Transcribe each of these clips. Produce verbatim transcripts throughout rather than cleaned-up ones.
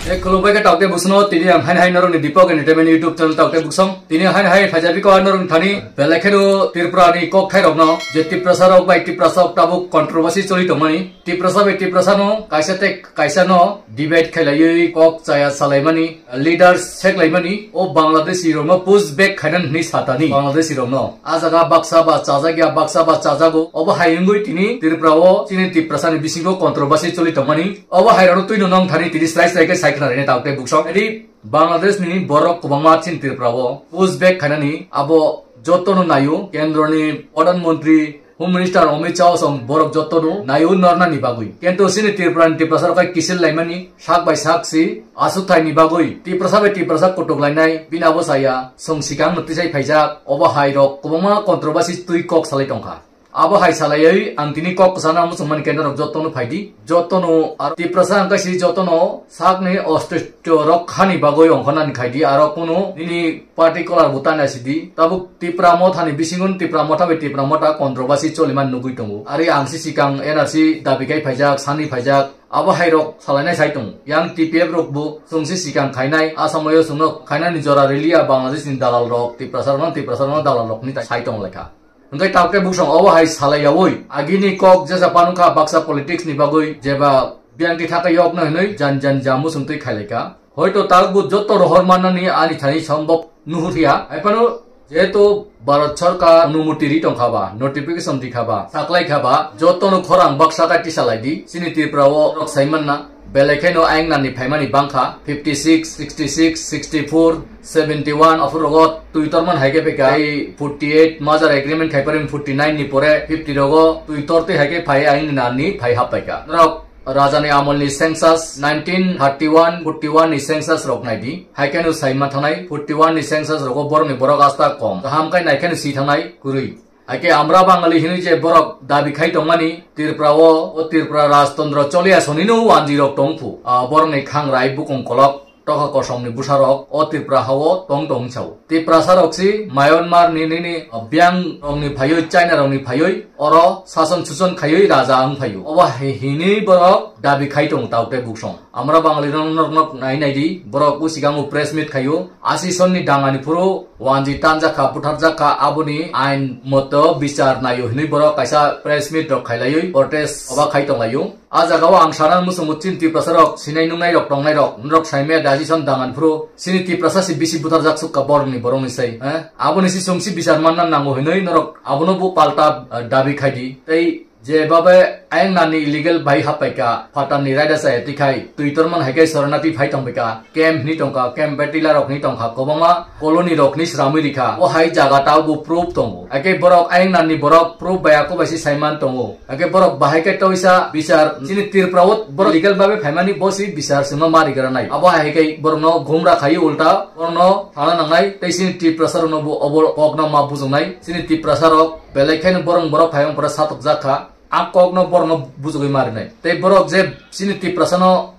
Tei khulumbai khe taukte busno tini ang hain hain norokni Deepak Entertainment YouTube channel taukte busong. Tini hain hain phajabi ko norokni thani belai kheno Tripura ni kok thai rokno je Tiprasa rok bai Tiprasa rok tabuk controversy choli tongmani. Tiprasa bai Tiprasa no kaisa tei kaisa no debate khailaiwi kok chaya salaimani, leaders seklaimani, o Bangladeshi rokno push back khainani hwnwi satani Bangladeshi rokno. A jaga baksa ba chajakya, baksa ba chajago. Obo hai wngwi tini Tripura o chini Tiprasa ni bisingo controversy choli tongmani. Obo hai rokno twino nong thani tini srai srai khe sai khna rene taukte busong. Edi Bangladesh ni borok kwbangma chin Tripura o push back khainani abo jotono naio, kendro ni Pradhan Mantri, Home Minister Amit Shah song borok jotono naio norna ni bagwi. Kento sini Tripura ni Tiprasa rok kai kisil laimani sak bai sak si aswk thai ni bagwi Tiprasa bai Tiprasa kutuk lainai bini abo saya song sikang no tisai phaijak obo hai rok kwbangma controversy twi kok salai tongkha. Abo hai salaiwi ang tini kok kwchana muchungmani kenda rok jotono phaidi. Jotono aro Tiprasa ang kaisi jotono sakni ostityo rok khani bagwi ongkhornani khaidi aro kunu nini particular bo tani asidi. Tabuk Tipra Mothani bisingo Tipra Motha bai Tipra Motha controversy choliman nugwi tongo. Ari ang si sikang N R C dabi kai phaijak, sani phaijak, abo hai rok salainai sai tongo. Yang T P F rok bo chwng si sikang khainai, a samoyo chwngno khainani jora riliya Bangladesh ni dalal rok, Tiprasa rokno, Tiprasa rokno dalal rok ni sai tong lekha. Hwnkhe taukte busong obo hai salai yaui. Agini kok jesa panukha baksa politics ni bagwi jeba biyangti thaka yokno hinui jan jan jamu sungtwi khailaika. Hoito tabuk bo joto rohor mannani ani thani sombok nuhurya. Haipano jehetu Bharat Sarkar onumoti ri tongkha ba, notification dikha ba, saklai kha ba, jotono khorang baksa kai tisa lai di. Chini Tripura o rok sai manna. Belai kheno ayang nani phaimani bangkha, fifty six, sixty six, sixty four, seventy one, aphuru rogo twi torman hai khe phaikha, tei forty eight merger agreement khai pharim forty nine ni pore fifty rogo twi tor twi hai khe phai ayang nani phai hap paikha. Norok Raja ni amol ni census nineteen thirty one, forty one ni census rok nai di. Hai kheno sai ma thangnai, forty one ni census rogo borok ni borok asta kom. Kaham khai nai kheno si thangnai kwrwi. Haikhe Amra Bangali hinui je borok dabi khai tongmani Tripura o, o Tripura Rajtantro choli asonino wanjwi rok tongphu. Ah, borokni khangrai bukung kolok tokha kosomni bwsarok o Tripura hao tong tong sao. Tiprasa rok si Myanmar ni nini, ah, biyang rokni phaioi, China rokni phaioi oro sason suson khaioi raja wng phaio. Obo hi-, hinui borok dabi khai tongo taukte buksong. Amra Bangali rok norok nok nai nai di, borok usigango press meet khaio. Asison ni dangani phuru wanji tanjakha, butharjakha, aboni ain moto bichar naio hinui borok kaisa press meet rok khailaioi protest oba khai tonglaio. A jagao ang sana muchungo chini Tiprasa rok sinai nungnai rok tongnai rok norok saimaya dajison dangan phuru sini Tiprasa si bisi butharjak sukha borokni borokni sai, eh? Aboni si sungsi bichar manna nango hinui norok abono bo palta, eh, dabi khaidi. Tei je babe ayang nani illegal bai happaika, phatar ni raida chaya tikhai, twi torman hai khe sorana twi phai tongpika, camp hini tongka, camp betila rok hini tongkha, kwbangma colony rok hini sramwi rikha. O hai jaga taubo proof tongo. Hai khe borok ayang nani borok proof bai ako bai si saiman tongo. Hai khe borok bahai khe toisa bichar, chini Tripura o borok legal babe phaimani bo si bichar sima ma rigra nai. Abo hai khe borokno gumra khai ulta, borokno thana nangnai, tei chini Tiprasa rokno bo obo kokno ma bujungnai. Chini Tiprasa rok belai kheno borok borok phai wng pore satok jak kha. A kokno borokno bujugwi marinai. Tei borok je chini Tiprasano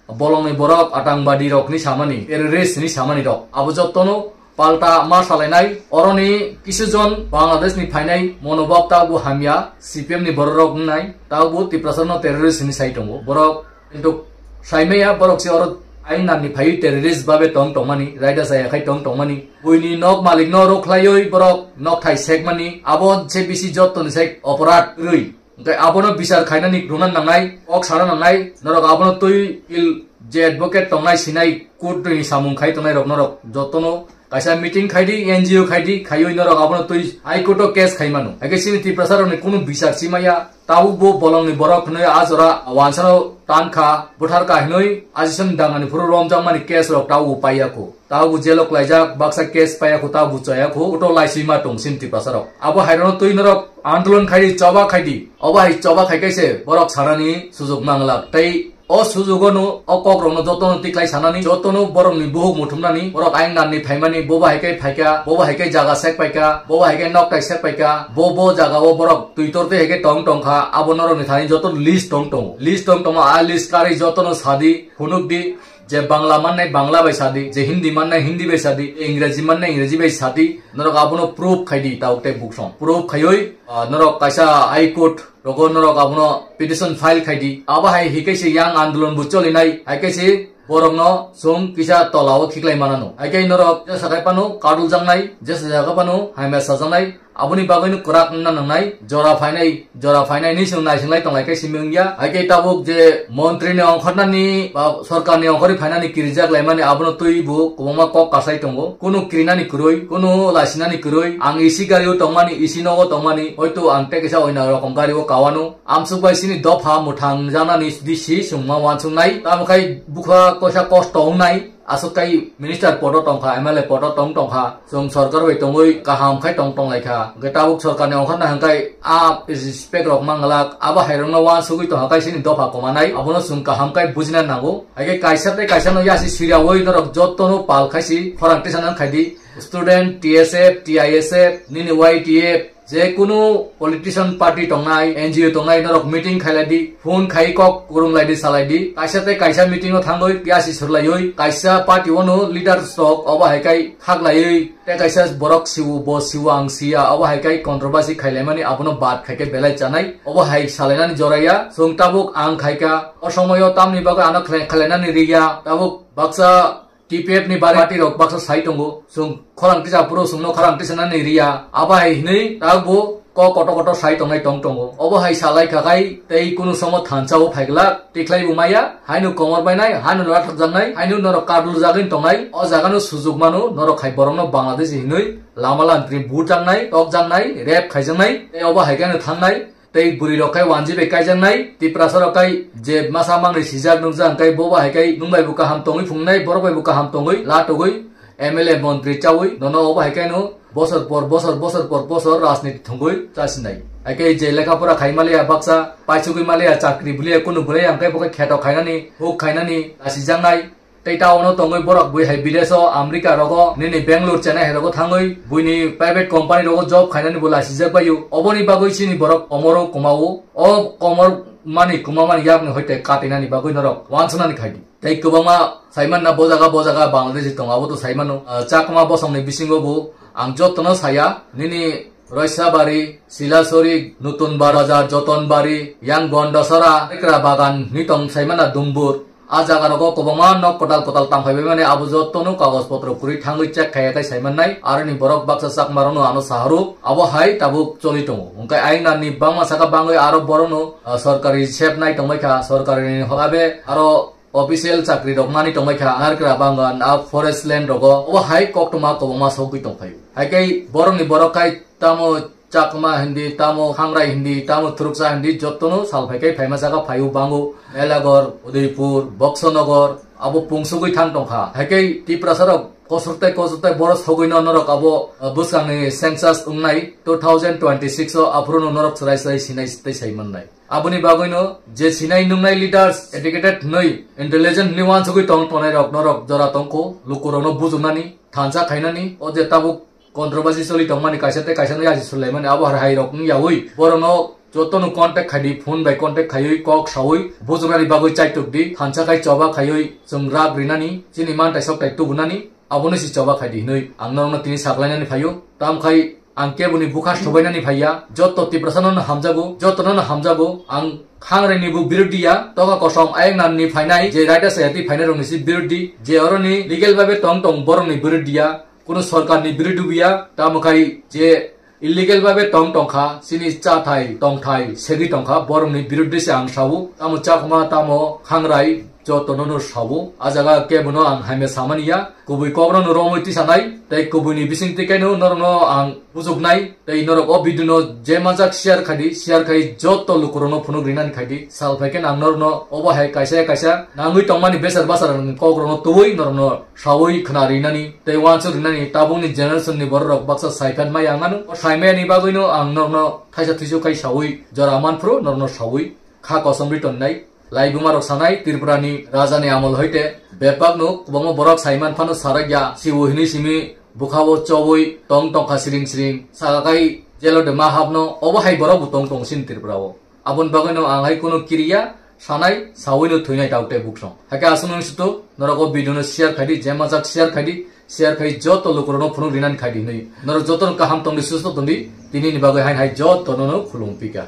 bolongni borok atangbadirokni samani, terroristni samani rok. Abo jottono palta ma salainai. Oroni kisu jon Bangladeshni phainai monobab ta bo hamya, C P M ni bororok wngnai. Ta bo Tiprasano terrorist hinwi sai tongo. Borok Kintu saimaya borok se oro ain nanni phaiwi terrorist babe tong tongmani, raida saya khai tong tongmani. Buini nok malikno rwkhlaiwi borok nok thai sekmani, abo se bisi jottoni se oporad kwrwi. Hwnkhe abono bichar khainani rwna nangnai, kok sana nangnai, norok abono twi il je advocate tongnai sinai court ni samung khai tongnai rok norok jotono kaisa meeting khai di, N G O khai di, khaiwi norok abono twi High Court o case khai mano. Hake chini Tiprasa rokni kunu bichar simaya, tabuk bo bolongni borok hinwi a jora wansano tankha, butharkha hinwi ajison dangani phuru romjakmani case rok tabuk bo paiyakho. Tabuk bo jail o klaijak, baksa case paiyakho, tabuk bo chayakho, court o laisima tong chini Tiprasa rok. Abo hai rokno twi norok andolon khai di, choba khai di. Obo hai choba khai kaise borok sanani sujuk manglak. Tei o sujugo no, o kok rokno jotono tiklai sanani, jotono borokni buhuk muthumnani, borok ayang nanni phaimani, bobo hai khe phaikha, bobo hai khe jaga sek paikha, bobo hai khe nok tai sek paikha, bo bo jaga o borok twi tor twi hai khe tong tongkha, abo norokni thani joto list tong tongo. List tong tongo, a list karwi jotono sadi, phunuk di, je Bangla mannai Bangla bai sadi, je Hindi mannai Hindi bai sadi, Ingraji mannai Ingraji bai sadi, norok abono proof khai di, tabuk tei buksong. Proof khaiwi, ah, norok kaisa High Court rogo norok abono petition file khai di. Abo hai hikhe se yang andolon bo cholinai, hai khe se Borokno chwng kisa tolao khiklai manano. Haikhe norok jesa khe phano kadul jaknai, jesa jaga phano hamya sajaknai. Aboni bagwino kwrak wngna nangnai, jora phainai, jora phainai ni chwng naisinglai tonglai khe simi wngya. Haikhe tabuk je montri ni ongkhornani ba sorkar ni ongkhorwi phainani kirijak laimani abono twibo kwbangma kok kasai tongo. Kunu kirinani kwrwi, kunu laisinani kwrwi, ang isi gari o tongmani, isi nogo tongmani, hoito ang tei kaisa oina rokom gari o kawano. Amsuk bai chini dopha mwthang janani D C chwngma wansuknai. Tamo khai bukha kosa kosto wngnai. Aswk kai minister podo tongkha, M L A podo tong tongkha. Chwng sorkar bai tongwi kaham khai tong tonglaikha. Hwnkhe tabuk sorkarni ongkhorna hwnkhe a respect rok manglak, abo hairokno wansugwi tongkha kai chini dopha kwmanai. Abono chwng kaham khai bujina nango. Haikhe kaisa tei kaisano yasi siriyawi norok jotono pal khaisi khorang tisana khaidi. Student, T S F, T I S F, nini Y T F, je kunu politician party tongnai, N G O tongnai, norok meeting khailai di, phone khai kok kwrwng lai di, salai di. Kaisa tei kaisa meeting o thangwi, piyasi swrlaiwi, kaisa party o no leaders rok obo hai kai khaklaiwi, tei kaisa borok siwo, bo siwo, ang siya, obo hai kai controversy khailaimani, abono bad khai khe belai chanai. Obo hai salainani joraya, chwng tabuk ang khaika, o somoyo tamni bagwi ano khlai-, khailainani riya, tabuk baksa T P F ni bari party rok baksa sai tongo, chwng khorang tisa phuru chwngno khorang tisa nani riya, abo hai hinwi tabuk bo kok kotor kotor sai tongnai tong tongo. Obo hai salai kha khai tei kunu somo thansa o phaiglak tikhlai bo maya, haino komor bainai, haino lathak jaknai, haino norok kadul jagwi tongnai, o jaga no sujuk mano, norok hai borok no Bangladesh hinwi lama lantri but jaknai, tok jaknai, rape khaijaknai, tei obo hai khe no thangnai. Tei bwrwi rok khai wanji bai kaijaknai, Tiprasa rok khai je masa mangni sijak nukjak, hwnkhe bo bai hai khai nwng bai bo kaham tongwi phungnai, borok bai bo kaham tongwi la togwi M L A montri chawi nono obo hai khai no bosor por bosor, bosor por bosor rajniti thwngwi chasinai. Hai khe je lekha pora khai maliya baksa, paisugwi maliya chakri buliya kunu bwrwi, hwnkhe bo khe kheto khainani, huk khainani, lasijaknai. Tei town o tongwi borok bui hai bidesh o, America rogo, nini Bangalore, Chennai hai rogo thangwi buini private company rogo job khainani bo lasijak baio. Oboni bagwi chini borok omoro kwmao. O komor mani kwmamani yakni hoite katinani bagwi norok wansuknani khaidi. Tei kwbangma saimanna bo jaga bo jaga Bangladeshi tongo, abo to saimano. Ah, Chakma bosongni bisingo bo ang jotono saya, nini Roisabari, Silasori, Nutun Bazar, Jotonbari, yang Gondasora, Ekra Bagan ni tong saimana Dumbur. A jaga rogo kwbangma nok kwtal kwtal tangphai bai mani, abo jotono kagoj potro kwrwi thangwi check khaiya khai saimannai. Aroni borok baksa Chakma rokno ano saharu, abo hai tabuk choli tongo. Hwnkhe aina ni bangma saka bangwi aro borokno, ah, sorkari sep nai tongbai kha, sorkari ni horabe aro official chakri rok mani tongbai kha, Narkra Bagan, a forest land rogo, obo hai koktwma kwbangma sogwi tongphaio. Hai khe borokni borok khai tamo Chakma hindi, tamo Khangrai hindi, tamo Thuruksa hindi, jotono sal phai khe phaima jaga phaio bango, Melagor, Udaipur, Boksonogor, abo pungsugwi thang tongkha. Hai khe Tiprasa rok kosurtai kosurtai borok sogwino norok abo, uh, bwskangni census wngnai two thousand twenty-six o, aphuru no norok chwrai chwrai sinai tei sai mannai. Aboni bagwino je sinai nungnai leaders, educated hwnwi, intelligent hwnwi wansugwi tong tongnai rok norok jora tongkho, lukurokno bujuknani, thansa khainani, o je tabuk controversy choli tongmani kaisa tei kaisa no yasi sulaimani, abo hai rok wng yaui borokno jotono contact khaidi, phone bai contact khaiwi kok saui bujuknani bagwi chaitok di, thansa khai choba khaiwi chwng rak rinani, chini mantai soktai tubunani, abono si choba khaidi hinwi ang norokno tini saklainani phaio. Tamkhai ang keboni bukha sobainani phaiya, joto Tiprasa no hamjago, joto no hamjago, ang Khangrai ni bo birodhi ya, toga kosom ayang nan ni phainai, je raida sayati phainai rok ni si birodhi, je oroni legal babe tong tong borok ni birodhi ya, kuno sorkar ni birodhi bo ya, tamo khai je illegal babe tong tongkha, chini chathai, tongthai, segwi tongkha, borokni biruddhe se ang sao, tamo Chakma, tamo Khangrai, jotono no sao. A jaga kebono ang hamya samani ya, kubui kokno no romwi tisanai, tei kubuini bisingtwi kaino norokno ang bujuknai, tei norok o video no je manjak share khaidi, share khai joto lukurokno phunuk rinani khaidi, sal phai khe ang norokno obo hai kaisa kaisa nangwi tongmani besar basar kokrokno tubui norokno saui khna rinani tei uansuk rinani tabukni generation ni borok rok baksa saiphan maya ang ano. O saimaya ni bagwi no ang norokno thaisa thuisu khai saui jora manphru norokno saui kha kosom ri tonnai. Laibuma rok sanai Tripura ni raja ni amol hoite bebak no kwbangma borok saiman phano sarakya sibu hinui simi bwkha o chobui tong tongkha siring siring saka kai jelo de ma hapno obo hai borok bo tong tong sin Tripura o. Aboni bagwi no ang hai kunu kiriya sanai, saui no thwinai tauk tei buksong. Hakhe aswk nung situ, norok o video no share khaidi, je manjak share khaidi, share khai joto lukurokno phunuk rinani khaidi hinui. Norok joto no kaham tongdi, susto tongdi, tini ni bagwi hain hai joto no no khulum pika.